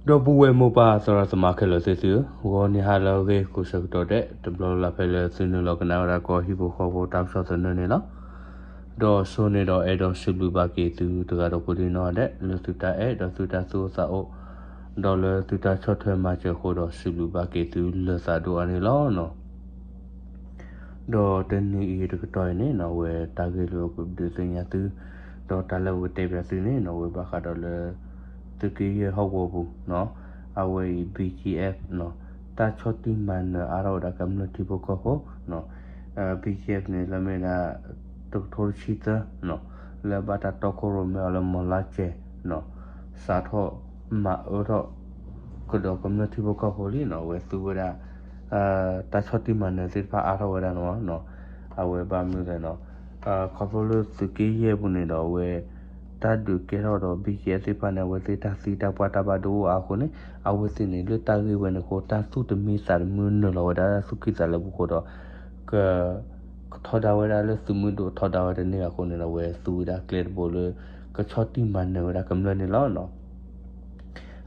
ဒီပုၢ်ဝဲၢ်မိၢ်ပၢ်သရၣ်သမါခဲလၢာ်သ့ၣ်သုဧၢ, ဂီၤနံၤဟါလၢအဂ့ၤကိးဆၢကတီၢ်ဒဲး တဘျီလၢ်လၢ်ဖဲလၢသုနုာ်လီၤကနၣ်ဝဲဒၣ်ကီၢ်ဟံၣ်ဖိဃီဖိတၢ်ကစီၣ်သနၢၣ်န့ၣ်လီၤ. ဒီးစိန့ၣ်ဒီးအဲၣ်ဒိးစံးဘျုးဘၣ်က့ၤသုတဂၤဒီးကိးဒံနီၢ်ဒဲး လၢသုတၢ်အဲၣ်ဒီးသုတၢ်သူၣ်အိၣ်သးအိၣ် ဒီးလၢသုတၢ်ဆီၣ်ထွဲမၤစၢၤအဃိဒီး စံးဘျုးဘၣ်က့ၤသုလၢသးဒိၣ်အါန့ၣ်လီၤ. ဒီးတနံၤအံၤတကတီၢ်အံၤန့ၣ်နီၢ် အဝဲတၢ်ဂ့ၢ်လၢပကဒုးသ့ၣ်ညါသု ဒီးတၢ်လၢပကတဲပၠးသုန့ၣ်နီၢ် အဝဲဘၣ်ဃးဒီးလၢ သုးက့ယဲၢ်ဟီၣ်ကဝီၤပူၤနီၢ် အဝဲအံၤ BGF နီၢ် တၢ်ဆီၣ်တံၢ်မၤနၢၤအါထီၣ်ဝဲဒၣ်ကမျၢၢ်ထံဖိကီၢ်ဖိနီၢ် BGF န့ၣ် လၢမ့ၢ်ဒၣ် တကထိတဆံသၢနီၢ် လၢဘၣ်တၢ်တီခိၣ်ရိၣ်မဲအီၤလၢမီၤလါစဲးနီၢ် စးထီၣ်မၤအၢထီၣ် ကဒီးကမျၢၢ်ထံဖိကီၢ်ဖိလံနီၢ် အဝဲသူဝဲဒၣ် တၢ်ဆီၣ်တံၢ်မၤနၢၤသ့ၣ်တဖၣ်အါထီၣ်ဝဲဒၣ်န့ၣ်လီၤ. အဝဲဘၣ်မနုၤလဲၣ်နီၢ် ခီဖျိလၢသုးက့ယဲၢ်ပူၤန့ၣ်ဒီးအဝဲ တၢ်ဒုးကဲထီၣ်ဒီး BGF သ့ၣ်တဖၣ်န့ၣ် အဝဲသ့ၣ်တၢ်သံတၢ်ပှၢ်တၢ်ဘၣ်ဒိအိၣ်အါအဃိန့ၣ် အဝဲသ့ၣ်န့ၣ် လၢတၢ်ဂ့ၢ်ဝဲန့ၣ်အဃိ တၢ်သူၣ်တမံသးတမုာ်နုာ်လီၤဝဲဒၣ်သူၣ်ကံၢ်သးလဲပူၤအဃိဒီး က ကထီဒါဝဲဒၣ်လၢသုးမုၢ်ဒိၣ်ထီဒါဝဲတန့ၢ်အဃိန့ၣ်ဒီး အဝဲသူဝဲဒၣ်ကျဲတဘိလၢ ကဆီၣ်တံၢ်မၤနၢၤဝဲဒၣ်ကမျၢၢ်န့ၣ်လီၤ.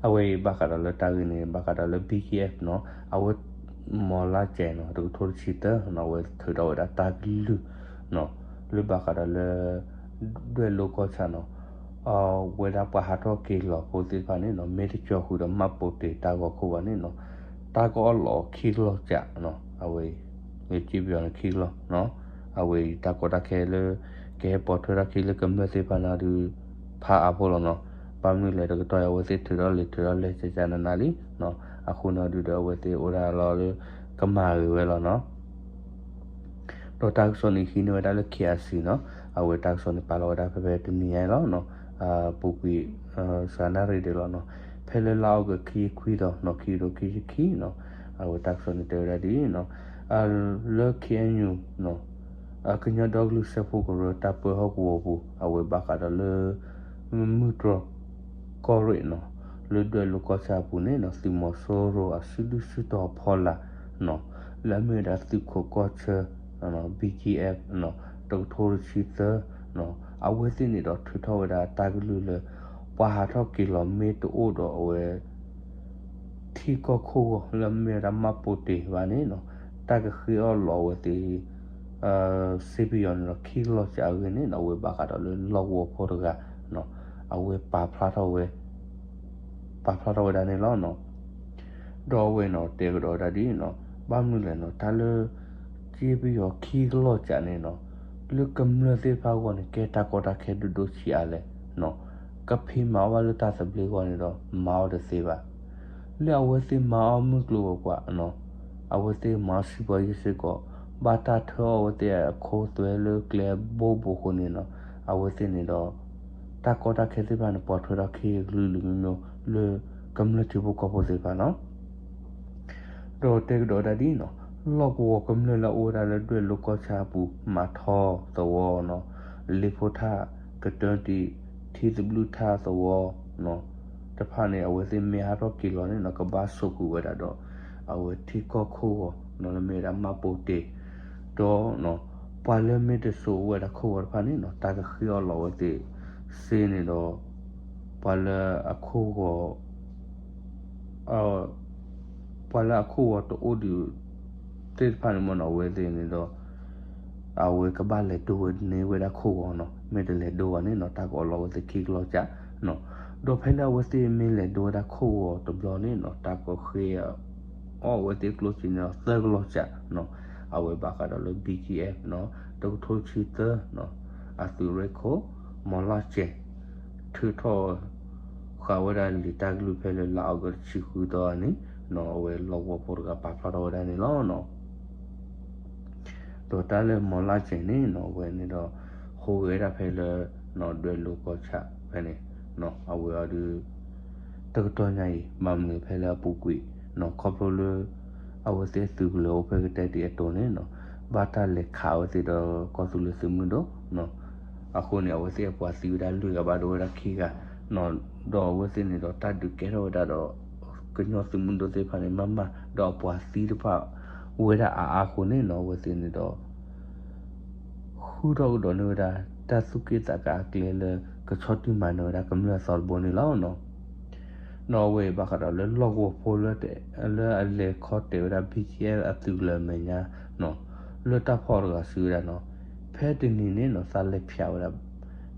အဝဲအံၤဘၣ်ဃးဒီးလၢတၢ်ဂ့ၢ်န့ၣ် ဘၣ်ဃးဒီးလၢ BGF နီၢ် အဝဲ မီၤလါစဲးနီၢ် တကထိတဆံသၢနီၢ် အဝဲထုးထီၣ်ဝဲဒၣ်တၢ်ကလုၢ်နီၢ် လၢဘၣ်ဃးဒီးလၢ ဒွဲၣ်လိၤကီၢ်ဆၣ်နီၢ် အဝဲဒၣ်ပှၤဟးထီၣ်က့ၤလီၤဖိသ့ၣ်တဖၣ်န့ၣ်နီၢ် မ့ၢ်တကၠီၤဃုာ်ဒီးမှတ်ပုံတင်တၢ်ဂီၤခိၣ်ဘၣ်န့ၣ်နီၢ် တၢ်ကအီၣ်လီးအီၤခံကလီၢ်စးနီၢ် အဝဲအံၤ မ့ၢ်စံးပယီၤန့ၣ်ခံကလီၢ်နီၢ် အဝဲအံၤတၢ်ကီတၢ်ခဲလၢ ကဟဲပိာ်ထွဲထီၣ်ခံလၢကမျၢၢ်သ့ၣ်တဖၣ်န့ၣ်ဒီး ဖးအါဖိလီၤနီၢ် ဘၣ်မနုၤလဲၣ်တကတီၢ်အံၤ အဝဲသ့ၣ်ထုးထီၣ်လံာ်ထုးထီၣ်လဲၢ်ကကနးနးလံနီၢ် အဃိန့ၣ်ဒီး အဝဲသ့ၣ်အိၣ်ဒၣ်လီၤလၢ ကမၤဂ့ၤဝဲလီၤနီၢ် ဒီးတၢ်ကစီၣ်န့ၣ်ဟံးန့ၢ်ဝဲဒၣ်လၢ KIC နီၢ် အဝဲတၢ်ကစီၣ်န့ၣ်ပာ်လီၤဝဲဒၣ်ဖဲဖဲတနံၤညါအံၤလီၤနီၢ် ပူၤကွံာ် စှၤနၣ်ရံၣ်ဒၢးလီၤနီၢ် ဖဲလၢလါအီကူးခံဆံခွံသီနီၢ် ခံကထိခံဆံခံနီၢ် အဝဲတၢ်ကစီၣ်န့ၣ်တဲဝဲဒၣ်ဒ်အံၤနီၢ် လၢ KNU နီၢ် ကညီဒီကလုာ်စၢဖှိၣ်ကရၢတၢ်ပၢဟီၣ်ကဝီၤပူၤ အဝဲဘၣ်ဃးဒီးလၢ မုၢ်တြီၢ်ကီၢ်ရ့ၣ်နီၢ် လၢဒွဲၣ်လိၤကီၢ်ဆၣ်အပူၤန့ၣ်နီၢ် သုးမီၤစိရိၤအစုဒုၣ်စုတီၤအဖီလာ်နီၢ် လၢအမ့ၢ်ဝဲဒၣ်သုးခိးကီၢ်ဆၢ BGF နီၢ် တကထိတဆံသၢနီၢ် အဝဲသ့ၣ်န့ၣ်ဒီးထုးထီၣ်ဝဲဒၣ်တၢ်ကလုၢ်လၢ ပှၤဟးထီၣ်က့ၤလီၤမ့ၢ်တအိၣ်ဒီးအဝဲ ထံကီၢ်ခိၣ်ဂီၤလၢအမ့ၢ်ဝဲဒၣ်မှတ်ပုံတင်ဘၣ်န့ၣ်နီၢ် တၢ်ကဃ့အီၣ်လီးအဝဲသ့ၣ် စ့ပယီၤန့ၣ်ဒီးခံကလီၢ်စးအဂ့ၢ်န့ၣ်နီၢ် အဝဲဘၣ်ဃးဒီးလၢလီၢ်ကဝီၤဖိတဂၤနီၢ် အဝဲပာ်ဖျါထီၣ်ဝဲ ပာ်ဖျါထီၣ်ဝဲဒၣ်န့ၣ်လီၤနီၢ်. ဒီးအဝဲနီၢ် တဲကဒီးဝဲဒၣ်ဒ်အံၤနီၢ် ဘၣ်မနုၤလဲၣ်နီၢ် တၢ်လၢ စ့ပယီၤခံကလီၢ်စးန့ၣ်နီၢ် လၢကမျၢၢ်သ့ၣ်တဖၣ်အဂီၢ်န့ၣ် ကဲတၢ်ကီတၢ်ခဲဒိၣ်ဒိၣ်ဆံးအါလဲၣ်နီၢ်. ကဖံးမၤအီၣ်ဘၣ်လၢတၢ်သဘျ့အဂီၢ်န့ၣ်ဒီး မၤအီၣ်တသ့ဘၣ်. လၢအဝဲသ့ၣ်မၤအီၣ်မုၢ်ကျိၤဝဲၤကွာ်နီၢ် အဝဲသ့ၣ်မၤအီၣ်စံးပှၤယ့ၢ်စ့ၢ်ကီး ဘၣ်တၢ်ထၢအီၣ်အဝဲသ့ၣ်အခိသွဲလၢကျဲဘိဘိအဃိန့ၣ်နီၢ် အဝဲသ့ၣ်န့ၣ်ဒီး တၢ်ကီတၢ်ခဲသ့ၣ်တဖၣ်န့ၣ် ပိာ်ထွဲထီၣ်ခံကလုာ်လုာ်မံၤမံၤ လၢကမျၢၢ်ထံဖိကီၢ်ဖိသ့ၣ်တဖၣ်နီၢ်. ဒီးတဲကဒီးဝဲဒၣ်ဒ်အံၤနီၢ် လီၢ်ကဝီၤကမျၢၢ်လၢအအိၣ်ဝဲဒၣ်လၢဒွဲၣ်လိၤကီၢ်ဆၣ်အပူၤ မၤထီသဝီနီၢ် လ့ဖိထၣ် ကတၢၢ်တံၢ် ထံသဘျုးထၣ်သဝီနီၢ် တဖၣ်န့ၣ် အဝဲသ့ၣ်မ့ၢ်ဟးထီၣ်က့ၤလီၤန့ၣ်နီၢ် ကဘၣ်စိာ်ဃုာ်ဝဲဒၣ်ဒီး အဝဲထံကီၢ်ခိၣ်ဂီၤနီၢ် လၢမ့ၢ်ဝဲဒၣ်မှတ်ပုံတင် ဒီး ပှၤလၢမ့ၢ်တစိာ်ဝဲဒၣ်ခိၣ်ဂီၤတဖၣ်န့ၣ်နီၢ် တၢ်ကဃ့အီၣ်လီၤဝဲသ့ၣ်စ့န့ၣ်ဒီး ပှၤလၢအခိၣ်ဂီၤ ပှၤလၢအခိၣ်ဂီၤတအိၣ်ဒံးသ့ၣ်တဖၣ်န့ၣ်မ့ၢ်နီၢ် အဝဲသ့ၣ်န့ၣ်ဒီး အဝဲကဘၣ်လဲၤဒိဝဲန့ၢ်ဝဲဒၣ်ခိၣ်ဂီၤနီၢ် မ့ၢ်တလဲၤဒိဘၣ်န့ၣ်နီၢ် တၢ်ကအီၣ်လီၤဝဲသ့ၣ်ခံကလီၢ်စးနီၢ်. ဒီးဖဲလၢအဝဲသ့ၣ်မ့ၢ်လဲၤဒိဝဲဒၣ်ခိၣ်ဂီၤတဘျီန့ၣ်နီၢ် တၢ်ကဃ့အီၣ်ဝဲသ့ၣ်ကျိၣ်စ့န့ၣ်ဒီးသၢကလီၢ်စးနီၢ် အဝဲဘၣ်ဃးဒီးလၢ BGF နီၢ် တကထိတဆံသၢနီၢ် အသုးရ့ၣ်ခိၣ် မီၤလၢ်စဲး ထုးထီၣ် ဃာ်ဝဲဒၣ်လံာ်တၢ်ကလုၢ်ဖဲလၢလါအီကူးတဆံဃုသီန့ၣ်နီၢ် အဝဲလီၢ်ကဝီၤဖိတဂၤပာ်ဖျါထီၣ်ဝဲဒၣ်န့ၣ်လီၤနီၢ်. ဒီးတၢ်လၢမီၤလၢ်စဲးန့ၣ်နီၢ် အဝဲန့ၣ်ဒီး ဟူးဂဲၤဒၣ်ဖဲလၢ ဒွဲၣ်လိၤကီၢ်ဆၣ်ဖဲန့ၣ်နီၢ် အဝဲအီၤဒုး တကတီၢ်ညါအံၤ ဘၣ်မနုၤဖဲလၢအပူၤကွံာ်နီၢ် ခီဖျိလၢ အဝဲသ့ၣ်သုးကလၢၤအိၣ်ဖဲကတဲတံာ်အတိၤန့ၣ်နီၢ် ဘၣ်တၢ်လဲၤခးအဝဲသ့ၣ်ဒီးကီၢ်သူလ့ၤသုးမုၢ်ဒိၣ်နီၢ် အဃိန့ၣ် အဝဲသ့ၣ်အပှၤသံဝဲဒၣ်လွံၢ်ဂၤဘၣ်ဒိဝဲဒၣ်ခံဂၤနီၢ် ဒီးအဝဲသ့ၣ်န့ၣ်ဒီးတၢ်ဒုးကဲထီၣ်ဝဲဒၣ်ဒီး ကညီသုးမုၢ်ဒိၣ်သ့ၣ်တဖၣ်န့ၣ် မၤမၤ ဒီးအပှၤသံတဖၣ် ဝဲဒၣ်အါအါအဃိန့ၣ်နီၢ် အဝဲသ့ၣ်န့ၣ်ဒီး ဃုထီၣ်ကဒီးန့ၢ်ဝဲဒၣ် တၢ်သူၣ်က့ၣ်သးကါအကျဲလၢ ကဆီၣ်တံၢ်မၤနၢၤဝဲဒၣ်ကမျၢၢ်အသီတဘိန့ၣ်လီၤနီၢ်. နီၣ်ဝဲဘၣ်ဃးဒီးလၢလီၢ်ကဝီၤဖိလၢ လၢအလဲၤခီတဲာ်ဝဲဒၣ် BGF အသုးကလၢၤမဲာ်ညါနီၣ်, လၢတၢ်ဖီၣ်တဂၤစံးဝဲဒၣ်နီၣ်, ဖဲတနံၤန့ၣ်နီၣ် သးလဲၤဖၠးဝဲဒၣ်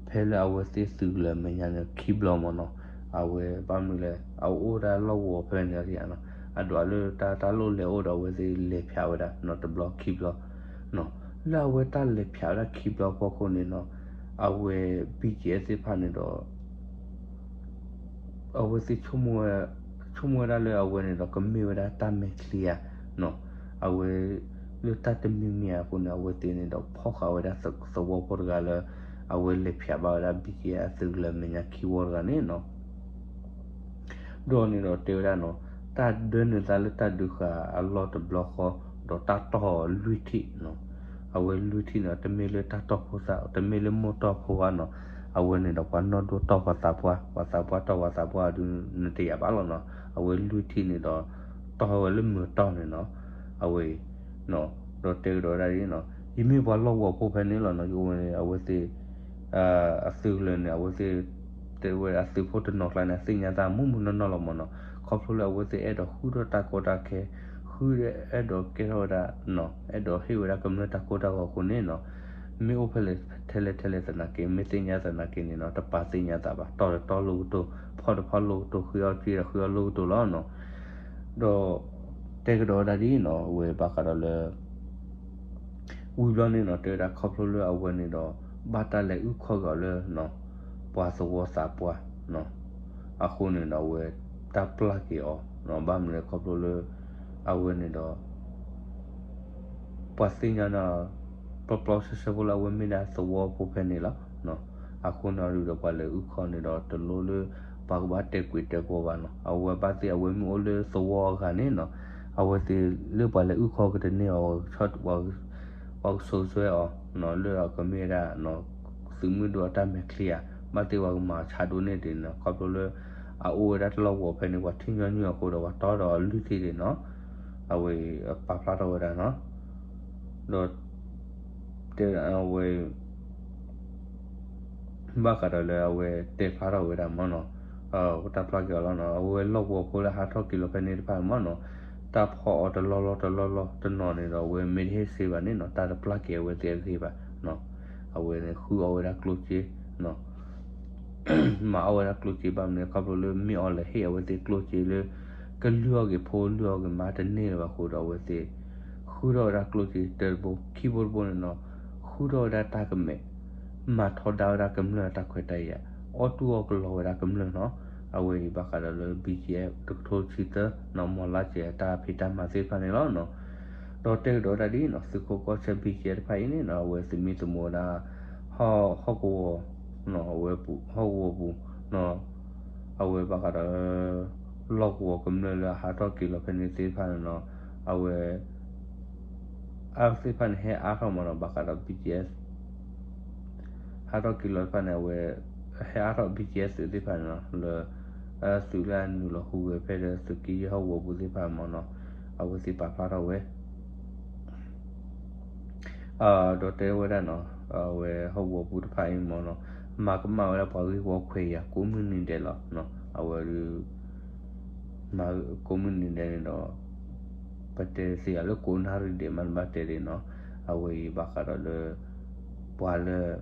ဖဲလၢအဝဲသ့ၣ်သုးကလၢၤမဲာ်ညါန့ၣ် ခံဘျီမ့ၢ်နီၣ်, အဝဲဘၣ်မနုၤလဲၣ် အအိၣ်ဒၣ်လီၢ်ကဝီၤဖဲန့ၣ်နီၣ်, အဒိးလၢတၢ် တၢ်လိၣ်လဲၤအိၣ်ဒီးအဝဲသ့ၣ်လဲၤဖၠးဝဲဒၣ်နီၣ် တဘျီခံဘျီနီၣ်, လၢအဝဲတၢ်လဲၤဖၠးဝဲဒၣ်ခံဘျီဖီခိၣ်န့ၣ်နီၣ်, အဝဲ BGF သ့ၣ်တဖၣ်န့ၣ်ဒီး အဝဲသ့ၣ် ဆိကမိၣ်ဝဲဒၣ်လၢအဝဲန့ၣ်ဒီး ကမ့ၢ်ဝဲဒၣ်တၢ်မဲာ်ချံဧါနီၣ်, အဝဲ လၢတၢ်တမံၤမံၤအဃိန့ၣ် အဝဲသ့ၣ်န့ၣ်ဒီး ဖီၣ်ဃာ်ဝဲဒၣ်သဝီဖိတဂၤလၢ အဝဲလဲၤဖၠးဘၣ်ဝဲဒၣ် BGF အသုးကလၢၤမဲာ်ညါခံဝီတဂၤန့ၣ်နီၣ် ဒီးန့ၣ်ဒီးတဲဝဲဒၣ်နီၣ်, တၢ်ဒၢနုာ်သးလၢတၢ်ဒုးဃာ်အလီၢ်တဘျီဃီ ဒီးတၢ်တီၢ်လွံၢ်ထံၣ်နီၣ်, အဝဲလွံၢ်ထံၣ်န့ၣ် တမ့ၢ်လၢတၢ်တီၢ်ဖိသၣ် တမ့ၢ်လၢမိၢ်တီၢ်ဖိဘၣ်နီၣ်, အဝဲန့ၣ်ဒီးပှၤနီၢ်ဒိၣ်တီၢ်ပှၤသးပှၢ် ပှၤသးပှၢ်တီၢ်ပှၤသးပှၢ်ဒုး နတယာ်ဘၣ်လီၤနီၣ်, အဝဲလွံၢ်ထံၣ်န့ၣ်ဒီး တီၢ်ဝဲလၢမုာ်တီၢ်န့ၣ်နီၣ်, အဝဲ ဒီးတဲကဒီးဝဲဒၣ်ဒ်နီၣ်, ယမ့ၢ်ပှၤလီၢ်ကဝီၤဖိဖဲန့ၣ်လီၤနီၣ်, ယအိၣ်ဝဲန့ၣ် အဝဲသ့ၣ် အသုးကလၢၤန့ၣ် အဝဲသ့ၣ် တဲဝဲအသုးဖိတနီၤကျါန့ၣ် အသ့ၣ်ညါသးမုၢ်မုၢ်နီၢ်နီၢ်လီၤမ့ၢ်နီၣ်, ခီဖျိလၢအဝဲသ့ၣ်အဲၣ်ဒိးဃုထီၣ်တၢ်ကီတၢ်ခဲ, ဃုအဲၣ်ဒိးကဲထီၣ်ဝဲဒၣ်နီၣ်, အဲၣ်ဒိးဟ့ၣ်ဝဲဒၣ်ကမျၢၢ်တၢ်ကိၢ်တၢ်ဂီၤအဃိန့ၣ်နီၣ်, မ့ၢ်အိၣ်ဖဲလဲၣ်ထဲလဲၣ်ထဲလဲၣ်သနာ်က့ မ့ၢ်သ့ၣ်ညါသနာ်က့န့ၣ်နီၣ် တပာ်သ့ၣ်ညါသးဘၣ်, တီၢ်တတီၢ်လိၣ်ကတိၢ်, ဖီၣ်တဖီၣ်လိၣ်ကတိၢ် ဃ့အီၣ်က့ဒီးဃ့အီၣ်လိၣ်ကတိၢ်လီၤနီၣ်, ဒီး တဲကဒီးဝဲဒၣ်ဒ်နီၣ်, အဝဲဘၣ်ဃးဒီးလၢ ဝံၤဘျီန့ၣ်နီၣ် တဲဝဲဒၣ်ခီဖျိလၢအဝဲန့ၣ်ဒီး ဘၣ်တၢ်လဲၤအုၣ်ခီၣ်က့ၤအီၤလၢ ပှၤသဝီသးပှၢ်နီၣ်, အဃိန့ၣ်ဒီးအဝဲတၢ်ပျၢ်က့ၤအီၤနီၣ်, ဘၣ်မနုၤလဲၣ်ခီဖျိလၢ အဝဲန့ၣ်ဒီး ပှၤသ့ၣ်ညါန့ၣ် ပျီပျီဆှဲဆှဲဖိလၢအဝဲမ့ၢ်ဒၣ်သဝီဖိဖဲန့ၣ်လီၤ. အဃိန့ၣ်ဒီးပှၤလဲၤအုၣ်ခီၣ်န့ၣ်ဒီးတလိၣ်လၢ ပှၤကဘၣ်တဲာ်ကွံာ်တဲာ်ကီဘၣ်နီၣ်, အဝဲဘၣ်သ့ၣ်အဝဲမ့ၢ်အိၣ်လၢသဝီအဂၤန့ၣ်နီၣ်, အဝဲသ့ၣ်လၢပှၤလဲၤအုၣ်ခီၣ်ကတန့ၢ်အီၤ ပှၤကဆိၣ်စွဲအီၤနီၣ်, လၢအကမ့ၢ်ဝဲဒၣ် သုးမုၢ်ဒိၣ်အတၢ်မဲာ်ချံဧါ, ဘၣ်သ့ၣ်ပှၤကမၤဆါဒိၣ်န့ၢ်ဒံးနီၣ်, ခီဖျိလၢ အအိၣ်ဝဲဒၣ်တလီၢ်ကဝီၤဖဲန့ၣ် ပှၤထံၣ်ညီနုၢ်အဃိဒီးပှၤတီၢ်ဒီးအလွံၢ်ထံၣ်ဒံးနီၣ်, အဝဲပာ်ဖျါထီၣ်ဝဲဒၣ်နီၣ်, ဒီး တဲအဝဲ ဘၣ်ဃးဒီးလၢအဝဲတဲဖျါထီၣ်ဝဲဒၣ်မ့ၢ်နီၣ်, တၢ်ပျၢ်က့ၤအီၤလီၤနီၣ်, အဝဲလီၢ်ကဝီၤဖိလၢဟးထီၣ်က့ၤလီၤဖဲန့ၣ်တဖၣ်မ့ၢ်နီၣ်, တၢ်ဖီၣ်အီၤတလီၢ်လီၢ်တလီၢ်လီၢ်တနီၤန့ၣ်ဒီး အဝဲမ့ၢ်တဟ့ၣ်စ့ဘၣ်န့ၣ်နီၣ်, တၢ်တပျၢ်က့ၤအဝဲသ့ၣ်အဂ့ၢ်ဘၣ်နီၣ်, အဝဲန့ၣ်ဃုအီၣ်ဝဲဒၣ်ကျိၣ်စ့နီၣ် မၤအီၣ်ဝဲဒၣ်ကျိၣ်စ့ဘၣ်မနုၤ ခီဖျိလၢမ့ၢ်အီၤလဲၤဟ့ၣ်အဝဲသ့ၣ်ကျိၣ်စ့လၢ ကလုၢ်အီၣ်က့ၤဖိလုၢ်အီၣ်က့ၤမါတန့ၢ်လၢၤဘၣ်အဃိဒီးအဝဲသ့ၣ် ဃုထီၣ်ဝဲဒၣ်ကျိၣ်စ့တဘိ ခံဘိတဘိန့ၣ်နီၣ်, ဃုထီၣ်ဝဲဒၣ်တၢ်ကမဲာ် မၤထီဒါဝဲဒၣ်ကမျၢၢ်အတၢ်ခွဲးတၢ်ယာ် အီၣ်တူၢ်အီၣ်ကလီဝဲဒၣ်ကမျၢၢ်နီၣ်, အဝဲအံၤဘၣ်ဃးဒီးလၢ BGF တကထိဆံသၢနီၣ် မီၤလါစဲးအတၢ်ဖံးတၢ်မၤသ့ၣ်တဖၣ်န့ၣ်လီၤနီၣ်, ဒီးတဲကဒီးဝဲဒၣ်ဒ်နီၣ် သုးခိးကီၢ်ဆၢ BGF တဖၣ်အံၤန့ၣ်နီၣ် အဝဲသုးမံသမိးဝဲဒၣ် ဟီၣ်ကဝီၤ အဝဲပူၤ ဟီၣ်ကဝီၤပူၤနီၣ်, အဝဲဘၣ်ဃးဒီး လီၢ်ကဝီၤကမျၢၢ်လၢအဟးထီၣ်က့ၤလီၤဖဲန့ၣ်သ့ၣ်တဖၣ်န့ၣ်နီၣ်, အဝဲ အါသ့ၣ်တဖၣ်န့ၣ် ဟဲအါထီၣ်မ့ၢ်နီၣ် ဘၣ်ဃးဒီး BGF ဟးထီၣ်က့ၤလီၤတဖၣ်န့ၣ် အဝဲ ဟဲအါထီၣ် BGF သုးသ့ၣ်တဖၣ်န့ၣ်နီၣ် လၢ သုးလၢအနုာ်လီၤဟူးဂဲၤဖဲလၢသုးက့ယဲၢ်ဟီၣ်ကဝီၤပူၤသ့ၣ်တဖၣ်မ့ၢ်နီၣ်, အဝဲသ့ၣ်ပာ်ဖျါထီၣ်ဝဲ ဒီးတဲဝဲဒၣ်နီၣ်, အဝဲဟီၣ်ကဝီၤပူၤတဖၣ်အံၤမ့ၢ်နီၣ်, မၤကမၣ်ဝဲဒၣ်ပှၤဂ့ၢ်ဝီခွဲးယာ် ကိးမုၢ်နံၤဒဲးလီၤ. အဝဲဒုး မၤကိးမုၢ်နံၤဒဲးန့ၣ်ဒီး ပတဲသ့အီၤလၢကိးနၣ်ရံၣ်ဒဲးမး နဘၣ်တဲဒ်နီၣ်, အဝဲအံၤဘၣ်ဃးဒီးလၢ ပှၤလၢ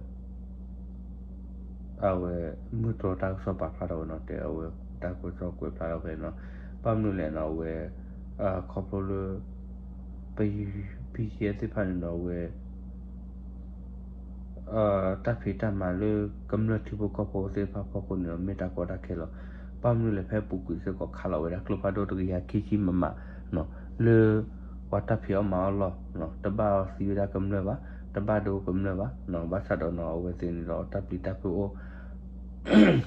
အဝဲ မုၢ်တြီၤတၢ်ကစီၣ်ပာ်ဖျါထီၣ်ဝဲနီၣ်, တဲအဝဲတၢ်ကစီၣ်ကွဲးဖျါထီၣ်ဖဲနီၣ်, ဘၣ်မနုၤလဲၣ်နီၣ် အဝဲ ခီဖျိလၢ ပ BGF သ့ၣ်တဖၣ်န့ၣ်ဒီးအဝဲ တၢ်ဖံးတၢ်မၤလၢကမျၢၢ်ထံဖိကီၢ်ဖိသ့ၣ်တဖၣ်ဖီခိၣ်န့ၣ်ဒီး မ့ၢ်တၢ်ကီတၢ်ခဲလီၤ. ဘၣ်မနုၤလဲၣ် ဖဲပူၤကွံာ်စ့ၢ်ကီးခးလီၤဝဲဒၣ်ကျိဖးဒိၣ်တကယၤခံဆံ မမ လၢ ပှၤတၢ်ဖံးအီၣ်မၤအီၣ်လီၢ်, တဘၣ်သံဝဲဒၣ်ကမျၢၢ်ဘၣ်, တဘၣ်ဒိကမျၢၢ်ဘၣ်, ဘၣ်ဆၣ်ဒီးနီၣ် အဝဲသ့ၣ်န့ၣ်ဒီးတၢ်ပျံၤတၢ်ဖုးအိၣ်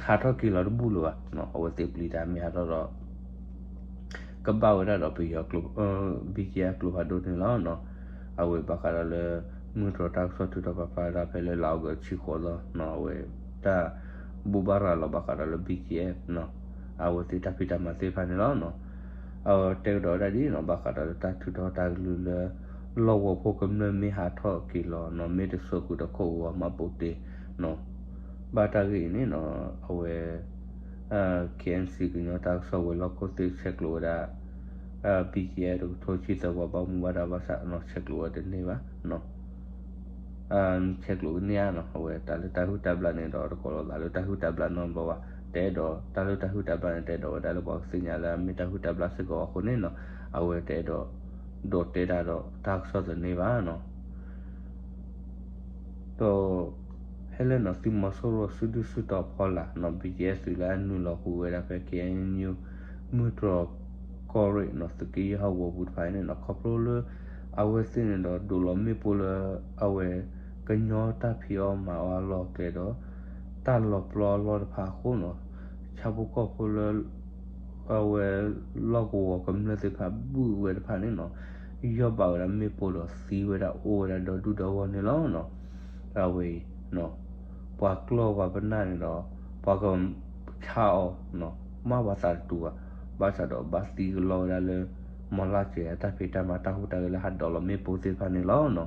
ဟးထီၣ်က့ၤလီၤတဘူၣ်လၢၤဘၣ်, အဝဲသ့ၣ်ပျံၤတၢ်မ့ၢ်ဟးထီၣ်ဒီး ကဘၣ်ဝဲဒၣ်ဒီးပယီၤကျိ BGF ကျိဖးဒိၣ်န့ၣ်လီၤ. အဝဲဘၣ်ဃးဒီးလၢ မုၢ်တြီၤတၢ်ကစီၣ်ထုးထီၣ်ပာ်ဖျါဝဲဒၣ်ဖဲလၢလၤအီကူးဆံဃိးသီနီၣ် အဝဲ တၢ်ဘိးဘၣ်ရၤလီၤဘၣ်ဃးဒီးလၢ BGF နီၣ် အဝဲသ့ၣ်တၢ်ဖံးတၢ်မၤသ့ၣ်တဖၣ်န့ၣ်လီၤ. အဝဲတဲကဒီးဝဲဒၣ်ဒ်နီၣ် ဘၣ်ဃးဒီးလၢတၢ်ထုးထီၣ်တၢ်ကလုၢ်လၢ လီၢ်ကဝီၤဖိကမျၢၢ်မ့ၢ်ဟးထီၣ်က့ၤလီၤနီၣ် မ့ၢ်တစိာ်ဃုာ်ဒီးခိၣ်အဂီၤမၤပိာ်တ့ၢ်နီၣ် ဘၣ်တၢ်ဂ့ၢ်အံၤန့ၣ်နီၣ် အဝဲ KNC ကညီတၢ်ကစီၣ်ဝဲၤလီၢ်ခိၣ်သ့ၣ်ဆဲးကျိးဝဲဒၣ် BGF တကထိဆံသၢပှၤဘၣ်မူဘၣ်ဒါဘၣ်ဆၣ်နီၤ ဆဲးကျိးဝဲတန့ၢ်ဘၣ်နီၤ ဆဲးကျိးကန့ၢ်ဧါနီၤ အဝဲတၢ်လၢတၢ်ဟုၣ်တၢ်ဘျၣ်န့ၣ်ဒီး တကိးလီၤသးလၢတၢ်ဟုၣ်တၢ်ဘျၣ်နီတဘျီဘၣ် တအဲၣ်ဒိးတၢ်လၢတၢ်ဟုၣ်တၢ်ဘျၣ်န့ၣ် တအဲၣ်ဒိးဝဲဒၣ်လၢပှၤကသ့ၣ်ညါလၢအမ့ၢ်တၢ်ဟုၣ်တၢ်ဘျၣ်စ့ၢ်ကီးအဃိန့ၣ်နီၤ အဝဲတအဲၣ်ဒိး ဒိးတဲတၢ်ဒီးတၢ်ကစီၣ်သန့ၣ်ဘၣ်နီၤ ဒီး ဟဲလၢနီၤ သုးမီၤစိရိၤစုဒုၣ်စုတီၤဖီလာ်နီၤ BGF သုးလၢအနုာ်လီၤဟူးဝဲဒၣ်ဖဲ KNU မုၢ်တြီၤကီၢ်ရ့ၣ်နီၤ သုးက့ယဲၢ်ဟီၣ်ကဝီၤပူၤတဖၣ်အံၤန့ၣ်နီၤ ခီဖျိလၢ အဝဲသ့ၣ်န့ၣ်ဒီးဒိးလီၤမ့ၣ်ပိၢ်လၢ အဝဲ ကညီတၢ်ဖံးအီၣ်မၤအီၣ်အလီၢ်အကျဲဒီး တၢ်လီၤပျီအလီၢ်တဖၣ်အဃိနီၤ ဆၣ်ဖိကီၢ်ဖိလၢ အဝဲ လီၢ်ကဝီၤကမျၢၢ်သ့ၣ်တဖၣ်ဘုၣ်ဝဲတဖၣ်န့ၣ်နီၤ ယီၢ်ဘၣ်ဝဲဒၣ်မ့ၣ်ပိၢ်ဒီးသံဝဲဒၣ်အိၣ်ဝဲဒၣ်ဒီဒူၣ်ဒီဂီၢ်န့ၣ်လီၤနီၤ. အဝဲအံၤ ပှၤကျီၢ်ပှၤပနၢ်န့ၣ်ဒီး ပှၤကဆါအီၤ မ့ၢ်ပှၤသးတတူာ်ဘၣ်, ဘၣ်ဆၣ်ဒီးဘၣ်သံကလီဝဲဒၣ်လၢ မီၤလၢ်စဲးအတၢ်ဖံးတၢ်မၤတၢ်ဟူးတၢ်ဂဲၤလၢဟးဒိးလီၤမ့ၣ်ပိၢ်သ့ၣ်တဖၣ်န့ၣ်လီၤနီၤ.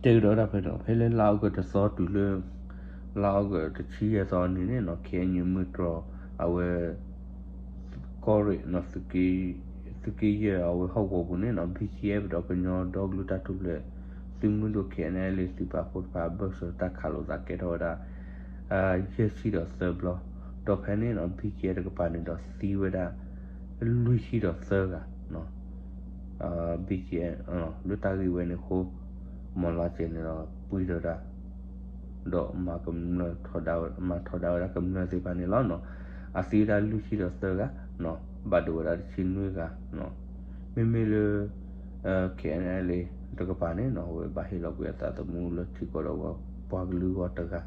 ဒီး တဲကဒီးဒၣ်ဖဲန့ၣ် ဖဲလၢလါအီကူးတသီတုၤလၢ လါအီကူးတဆံယဲၢ်သီအနံၤန့ၣ်နီၤ KNU မုၢ်တြီၤ အဝဲ ကီၢ်ရ့ၣ် သုးက့ယဲၢ်အဝဲဟီၣ်ကဝီၤပူၤန့ၣ်နီၤ BGF ဒီးကညီဒီကလုာ်တၢ်ထူၣ်ဖျဲးသုးမုၢ်ဒိၣ် KNLA သုးပာ်ဖှိၣ်တဖၣ် ဘၢၣ်စၢၤတၢ်ခးလိာ်သးကဲထီၣ်ဝဲဒၣ် ယဲၢ်ဆံဒီးသၢဘျီ, ဒီးဖဲန့ၣ်နီၤ BGF တကပၤန့ၣ်ဒီးသံဝဲဒၣ် လွံၢ်ဆံဒီးသၢဂၤ BGF လၢတၢ်ဂ့ၢ်ဝဲန့ၣ်အဃိ မီၤလၢ်စဲးန့ၣ်ဒီးပှံၢ်ထီၣ်ဒၣ် ဒီးမၤကမျၢၢ်ထီဒါဝဲ မၤထီဒါဝဲဒၣ်ကမျၢၢ်သ့ၣ်တဖၣ်န့ၣ်လီၤနီၤ. အသံဝဲဒၣ်လွံၢ်ဆံဒီးသၢဂၤနီၤ, ဘၣ်ဒိဝဲဒၣ်တဆံနွံဂၤနီၤ. မ့မ့ၢ်လၢ KNLA တကပၤန့ၣ်နီၤ အဝဲဘၣ်ဟ့ၣ်လီၤကွံာ်အသးသမူလၢထံကီၢ်ဒီးပှၤကလုာ်ဂီၢ်တဂၤ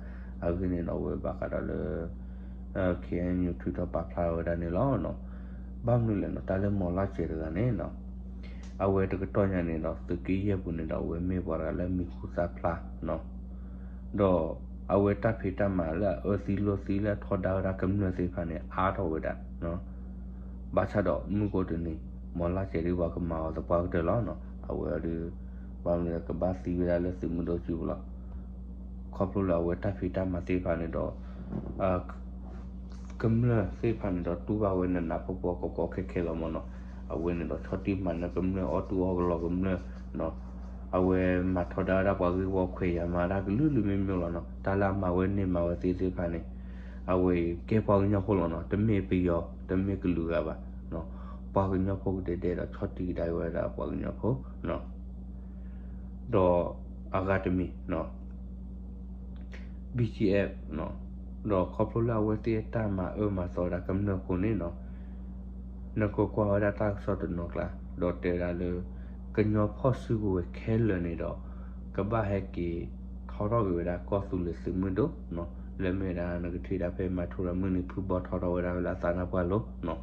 အဂ့ၢ်န့ၣ်ဒီး အဝဲဘၣ်ဃးဒီးလၢ KNU ထုးထီၣ်ပာ်ဖျါဝဲဒၣ်န့ၣ်လီၤနီၤ. ဘၣ်မနုၤလဲၣ်နီၤ တၢ်လၢမီၤလၢ်စဲးတဂၤန့ၣ်နီၤ အဝဲတကတီၢ်ညါန့ၣ်ဒီး သုးက့ယဲၢ်ပူၤန့ၣ်ဒီး အဝဲမ့ၢ်ပှၤတဂၤလၢမံၤဟူသၣ်ဖျါနီၤ, ဒီးအဝဲတၢ်ဖံးတၢ်မၤလၢအအၢသံလိာ်သံလၢအထီဒါဝဲဒၣ်ကမျၢၢ်သ့ၣ်တဖၣ်န့ၣ် အါထီၣ်ဝဲဒၣ်နီၤ. ဘၣ်ဆၣ်ဒီးမုၢ်ကအိၣ်တနံၤ မီၤလၢ်စဲးဒ်ပှၤကမၤအီၤသပှၢ်ကတၢၢ်လီၤနီၤ. အဝဲအီၤဒီး ဘၣ်မနုၤလဲၣ်ကဘၣ်သံဝဲဒၣ်လၢသုးမုၢ်ဒိၣ်စုပူၤလီၤ. ခီဖျိလၢအဝဲတၢ်ဖံးတၢ်မၤသ့ၣ်တဖၣ်န့ၣ်ဒီး ကမျၢၢ်သ့ၣ်တဖၣ်န့ၣ်ဒီးတူၢ်ဘၣ်ဝဲနးနးဖှီၣ်ဖှီၣ်ကီကီခဲခဲလီၤမ့ၢ်နီၤ. အဝဲန့ၣ်ဒီးဆီၣ်တံၢ်မၤနၢၤကမျၢၢ် အီၣ်တူၢ်အီၣ်ကလီကမျၢၢ်နီၤ. အဝဲမၤထီဒါဝဲဒၣ်ပှၤဂ့ၢ်ဝီခွဲးယာ်မၤတၢ်ကလုာ်လုာ်မ့ၢ်မ့ၢ်လီၤနီၤ. တၢ်လၢအမၤဝဲန့ၢ်မၤဝဲသ့သ့ၣ်တဖၣ်န့ၣ် အဝဲအံၤကဲပှၤကညီဖိလီၤနီၤ. တမ့ၢ်ပယီၤ တမ့ၢ်ကလုာ်ဂၤဘၣ်နီၤ. ပှၤကညီဖိကဒဲကဒဲဒီးဆီၣ်တံၢ်ကဒါက့ၤဝဲဒၣ်ပှၤကညီဖိနီၤ. ဒီးအဂၤတမံၤနီၤ BGF နီၤ, ဒီးခီဖျိလၢအဝဲသ့ၣ်တၢ်မၤအၢမၤသီဝဲဒၣ်ကမျၢၢ်အဃိန့ၣ်နီၤ, နကကွၢ်ဝဲဒၣ်တၢ်ကစီၣ်တနီၤကျါ ဒီးတဲဝဲဒၣ်လၢ ကညီဖီၣ်စုကဝဲၤခဲလၢာ်န့ၣ်ဒီး ကဘၣ်ဟဲက့ၤထီထီၣ်က့ၤဝဲဒၣ်ကီၢ်သူလ့ၤသုးမုၢ်ဒိၣ်နီၤ, လၢမ့ၢ်ဝဲဒၣ်နကထံၣ်ဒၣ်ဖဲမၤထူရၤမုၢ်နံၤဖုဘီထီထီၣ်ဝဲဒၣ်လၢအသးနါပှၢ်လိၤနီၤ,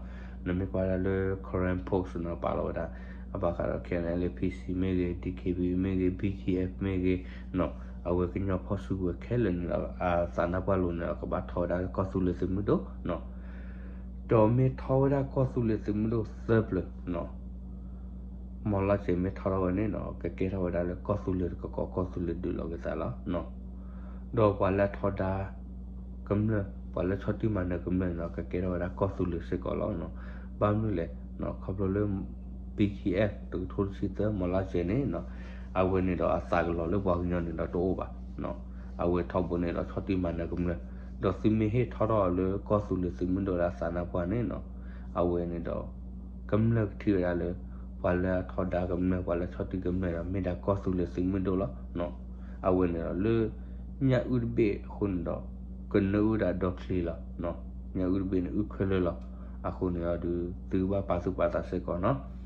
နမ့ၢ်ကွၢ်ဒၣ်လၢ Karen Post နီၤ ပာ်လီၤဝဲဒၣ် အဘၣ်ဃးဒီး KNLA PC မ့ၢ်ဂ့ၤ DKBA မ့ၢ်ဂ့ၤ BGF မ့ၢ်ဂ့ၤနီၤ, အဝဲကညီဖီၣ်စုကဝဲၤခဲလၢာ်န့ၣ်ဒီး အသးနါပှၢ်လိၤန့ၣ်ဒီး ကဘၣ်ထီဝဲဒၣ်လၢကီၢ်သူလ့ၤသုးမုၢ်ဒိၣ်နီၤ, ဒီးမ့ၢ်ထီဝဲဒၣ်ကီၢ်သူလ့ၤသုးမုၢ်ဒိၣ်သၢပျၢၤနီၤ, မီၤလၢ်စဲးမ့ၢ်ထီထီၣ်ဝဲန့ၣ်နီၤ ကကဲထီၣ်ဝဲဒၣ်လၢကီၢ်သူလ့ၤတကကိး ကီၢ်သူလ့ၤဒုးလိာ်က့ၤသးလီၤနီၤ, ဒီးပှၤလၢအထီဒါ ကမျၢၢ် ပှၤလၢဆီၣ်တံၢ်မၤနၢၤကမျၢၢ်န့ၣ်ဒီး ကကဲထီၣ်ဝဲဒၣ်ကီၢ်သူလ့ၤစ့ၢ်ကီးလီၤနီၤ. ဘၣ်မနုၤလဲၣ်နီၤ ခီဖျိလၢ BGF တကထိတဆံသၢ မီၤလၢ်စဲးန့ၣ်နီၤ အဝဲန့ၣ်ဒီးအသးကလီၤလၢပှၤကညီန့ၣ်ဒီးတအိၣ်ဘၣ်နီၤ, အဝဲထီဘိန့ၣ်ဒီးဆီၣ်တံၢ်မၤနၢၤကမျၢၢ်, ဒီးသုမ့ၢ်ဟ့ၣ်ထီထီၣ်အီၤလၢကီၢ်သူလ့ၤသုးမုၢ်ဒိၣ်လၢအသးနါပှၢ်န့ၣ်နီၤ, အဝဲန့ၣ်ဒီး ကမျၢၢ်ကထံၣ်ဝဲဒၣ်လၢ ပှၤလၢအထီဒါကမျၢၢ် ပှၤလၢဆီၣ်တံၢ်ကမျၢၢ်ဒီး မ့ၢ်ဒၣ်ကီၢ်သူလ့ၤသုးမုၢ်ဒိၣ်လီၤနီၤ. အဝဲန့ၣ်ဒီးလၢ ညၣ်အုၣ်တဘ့ၣ်အဃိန့ၣ်ဒီး ကနၢအုၣ်ဒၣ်ဒီချံလီၤနီၤ, ညၣ်အုၣ်တဘ့ၣ်န့ၣ်အုၣ်ခဲလၢာ်လီၤ. အဃိန့ၣ်ဒီး သုကဘၣ်ပာ်သူၣ်ပာ်သးစ့ၢ်ကီးနီၤ.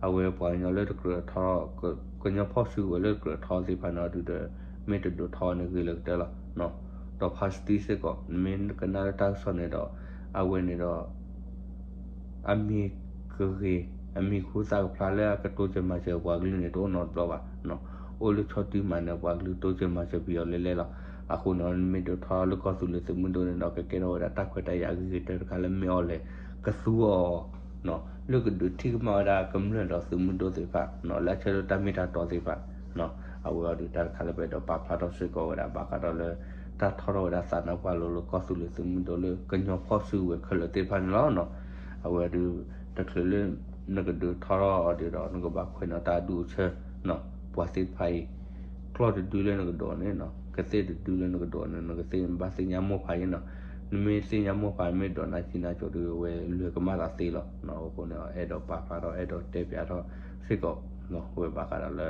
အဝဲပှၤကညီလၢတကြၢးထီ ကညီဖီၣ်စုကဝဲၤလၢတကြၢးထီသ့ၣ်တဖၣ်န့ၣ်ဒီး မ့ၢ်တဒိးထီန့ၣ်ဂ့ၤလၢကတၢၢ်လီၤနီၤ. ဒီး passport စ့ၢ်ကီး နမ့ၢ်ကနၣ်လၢတၢ်ကစီၣ်န့ၣ်ဒီး အဝဲန့ၣ်ဒီး အမံၤကဂ့ၤ အမံၤဟူသၣ်ကဖျါလၢအကတိစၢၤမၤစၢၤပှၤကလုာ်န့ၣ် တအိၣ်နီတဘျီဘၣ်နီၤ. အိၣ်လၢဆီၣ်တံၢ်မၤနၢၤပှၤကလုာ် တိစၢၤမၤစၢၤပယီၤလဲၣ်လဲၣ်လီၤ. အဃိန့ၣ် နမ့ၢ်ဒိးထီလၢကီၢ်သူလ့ၤသုးမုၢ်ဒိၣ်န့ၣ်ဒီး ကကဲထီၣ်ဝဲဒၣ်တၢ်ခွဲးတၢ်ယာ်အဂ့ၤကတၢၢ်တခါလၢမ့ၢ်အီၤလဲၣ် ကသူအီၤနီၤ လၢကဒုးထံၣ်ကမၣ်ဝဲဒၣ်ကမျၢၢ်ဒီးသုးမုၢ်ဒိၣ်သ့ၣ်တဖၣ်နီၤ လၢအဆၢလၢတၢ်မ့ၢ်တၢ်တီသ့ၣ်တဖၣ်နီၤ. အဝဲအီၤဒုးတၢ်တခါလၢပအဲၣ်ဒိးပာ်ဖျါထီၣ်စ့ၢ်ကီးဝဲဒၣ် ဘၣ်ဃးဒီးလၢ တၢ်ထီထီၣ်ဝဲဒၣ်သးနါပှၢ်လိၤလၢကီၢ်သူလ့ၤသုးမုၢ်ဒိၣ်လၢကညီဖီၣ်စုကဝဲၤခဲလၢာ်သ့ၣ်တဖၣ်န့ၣ်လီၤ. အဝဲဒုး တချုးလၢ နကဒုးထီထီၣ်အီၤဒီး နကဘၣ်ခွဲးနီၣ်တၢ်အဒူၣ်အဆၢ ပှၤသ့ၣ်တဖၣ်အံၤ ကျီၢ်တဒုလၢနကဒိးန့ၣ်နီၤ, ကသ့ၣ်တဒုလၢနကဒိးန့ၣ် နကသ့ၣ်ဘၣ်သ့ၣ်ညါမိၢ်ပၢ်အံၤနီၤ. နမ့ၢ်သ့ၣ်ညါမိၢ်ပၢ် မ့ၢ်ဒိးနၤကံနၤကၠိဒုး အဝဲလွဲၢ်ကမၣ်သးသ့လီၤ. အဃိန့ၣ် အဲၣ်ဒိးပာ်ဖျါထီၣ် အဲၣ်ဒိးတဲပၠးထီၣ်စ့ၢ်ကီး ဝဲဘၣ်ဃးဒီးလၢ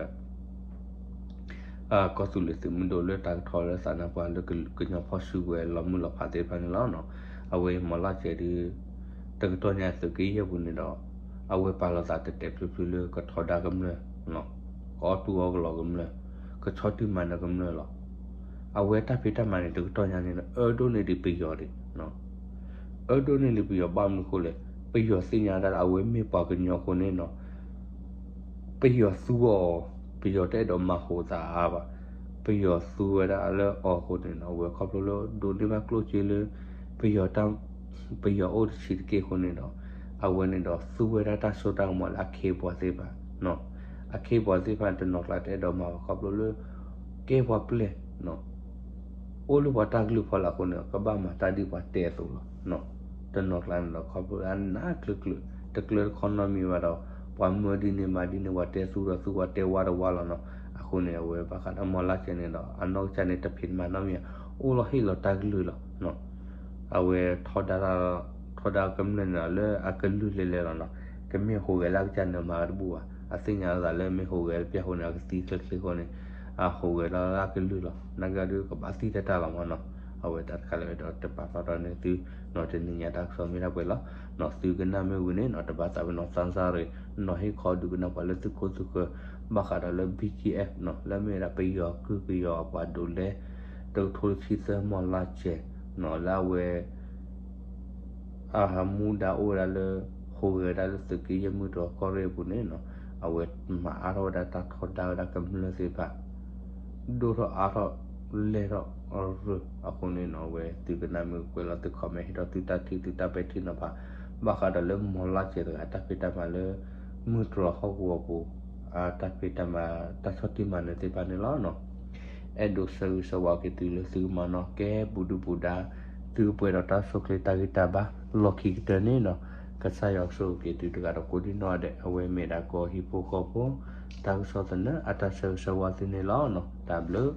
ကီၢ်သူလ့ၤသုးမုၢ်ဒိၣ်လၢတၢ်ကထီလၢသးနါပှၢ်လၢကညီဖီၣ်စုကဝဲၤလီၤမုၢ်လီၤဖးသ့ၣ်တဖၣ်န့ၣ်လီၤ. အဝဲအံၤမီၢ်လၢ်စဲးဒုး တကတီၢ်ညါသုးက့ယဲၢ်ပူၤန့ၣ်ဒီး အဝဲပာ်လီၤသးတဲာ်တဲာ်ဖျုးဖျုးလၢကထီဒါကမျၢၢ် ကအီၣ်တူၢ်အီၣ်ကလီကမျၢၢ် ကဆီၣ်တံၢ်မၤနၢၤကမျၢၢ်လီၤ. အဝဲတၢ်ဖံးတၢ်မၤန့ၣ် တကတီၢ်ညါန့ၣ်ဒီး အၢဒိၣ်န့ၢ်ဒံးပယီၤဒံး အၢဒိၣ်န့ၢ်ဒံးပယီၤဘၣ်မနုၤအဃိလဲၣ်, ပယီၤသ့ၣ်ညါဒၣ်လၢအဝဲမ့ၢ်ပှၤကညီအဃိန့ၣ်နီၤ, ပယီၤသူအီၤ, ပယီၤတအဲၣ်ဒိးမၤဟူးသးအါဘၣ်, ပယီၤသူဝဲဒၣ်လၢအီၤအဃိန့ၣ်နီၤ, အဝဲခီဖျိလၢဒိးန့ၢ်ဘၣ်ကျိၣ်စ့လၢ ပယီၤတၢ် ပယီၤအိၣ်တဆံးတက့ၢ်အဃိန့ၣ်ဒီး အဝဲန့ၣ်ဒီးသူဝဲဒၣ်တၢ်စိတၢ်ကမီၤလၢအခ့အပှၤသ့ၣ်တဖၣ်, အခ့အပှၤသ့ၣ်တဖၣ်န့ၣ် တနီၤကျါတအဲၣ်ဒိးမၤဘၣ်ခီဖျိလၢ ကဲပှၤပျဲၢ် အိၣ်လၢပှၤတၢ်ကလုၢ်ဖီလာ်အဃိန့ၣ် ကဘၣ်မၤတၢ်ဒ်ပှၤတဲအသိးလီၤ. တနီၤကျါန့ၣ်ဒီး ခီဖျိလၢအနးကျၢၤကျၢၤ တကျၢၤတခီနီတမံၤဘၣ်ဒီး ပှၤမၢဒ်န့ၣ်မၤဒ်န့ၣ် ပှၤတဲသူဒီးသူ ပှၤတဲဝါဒီးဝါလီၤနီၤ. အဃိန့ၣ် အဝဲဘၣ်ဃးဒီးမီၢ်လၢ်စဲးန့ၣ်ဒီး အနီၢ်ကစၢ်န့ၣ် တဖံးတမၤနီတမံၤဘၣ် အိၣ်လီၤဟ့ၣ်လီၤတၢ်ကလုၢ်လီၤ. အဝဲထီဒါ ထီဒါကမျၢၢ်န့ၣ်ဒီး လၢအကလုၢ်လဲၤလဲၤလီၤနီၤ. ကမ့ၢ်ဟူးဂဲၤလၢအကစၢ်န့ၣ်မၤတဘူၣ်ဘၣ်. အသ့ၣ်ညါလီၤသးလၢမ့ၢ်ဟူးဂဲၤလၢပျၢ်ဃိန့ၣ် အကသံချ့ချ့ဃိန့ၣ် အဟူးဂဲၤလီၤလၢအကလုၢ်လီၤ. နာ်က့ဒုးကဘၣ်သံတၢ်တၢ်လီၤမးနီၤ. အဝဲတၢ်တခါလၢအဲၣ်ဒိးတပာ်ဖျါထီၣ်န့ၢ်သုနီၤ တနံၤညါတၢ်ကစီၣ်မ့ၢ်ဒၣ်ပှဲၤလီၤ. နီၤ သုကနၣ်မ့ၢ်ဝံၤန့ၣ်နီၤ တဘၣ်သးပ့ၤနီၣ်သးစၢ်ရ့ၣ် နီၤဟ့ၣ်ခီဒုးကနၣ်ပှၤလၢသုခိၣ်သုဃၢၤ ဘၣ်ဃးဒီးလၢ ဘံၣ်ကၠံၣ်အဲၣ်ဖ် နီၤ လၢမ့ၢ်ဝဲဒၣ်ပယီၤကုၢ်ပယီၤအပှၤဒိးလဲ တကထိတဆံသၢမီၢ်လၢ်စဲး နီၤ လၢအဝဲ အမူဒါအိၣ်ဝဲဒၣ်လၢ ဟူးဂဲၤဝဲဒၣ်လၢသုးက့ယဲၢ်မုၢ်တြီၢ်ကီၢ်ရ့ၣ်အပူၤန့ၣ်နီၤ အဝဲမၤအါထီၣ်ဝဲဒၣ်တၢ်ထီဒါဝဲဒၣ်ကမျၢၢ်သ့ၣ်တဖၣ် ဒိၣ်ထီၣ်အါထီၣ်လဲၢ်ထီၣ်ရၢၢ်အဃိန့ၣ်နီၤ အဝဲသုကနၣ်မ့ၢ်ကွဲးလီၤသု comment ဟ့ၣ်ထီၣ်သုတၢ်ထံၣ်သုတၢ်ပဲာ်ထံနီၤဖး ဘၣ်ဃးဒီးလၢမီၢ်လၢ်စဲးတဂၤအတၢ်ဖံးတၢ်မၤလၢ မုၢ်တြီၢ်ဟီၣ်ကဝီၤပူၤ အတၢ်ဖံးတၢ်မၤတၢ်ဆီၣ်တံၢ်မၤနၢၤသ့ၣ်တဖၣ်န့ၣ်လီၤ. အဲၣ်ဒိးဆၢဂ့ၤဆၢဝါက့ၤသုလၢသုကမၤနီၣ်ကဲဘူးဒုဘူးဒါ သုကပှဲၤဒီးတၢ်ဆိၣ်ချ့တၢ်ဂံၢ်တၢ်ဘါ လီၢ်ခံကတၢၢ်န့ၣ်နီၤ ကစၢ်ယွၤကဆိၣ်ဂ့ၤက့ၤသုတဂၤဒီးကိးဒံၣ်နီၣ်ဒဲး အဝဲမ့ၢ်ဒၣ်ကီၢ်ဟံၣ်ဖိဃီဖိ တၢ်ကစီၣ်သနၢၣ်အတၢ်ဆၢဂ့ၤဆၢဝါသုန့ၣ်လီၤ. တၢ်ဘျုး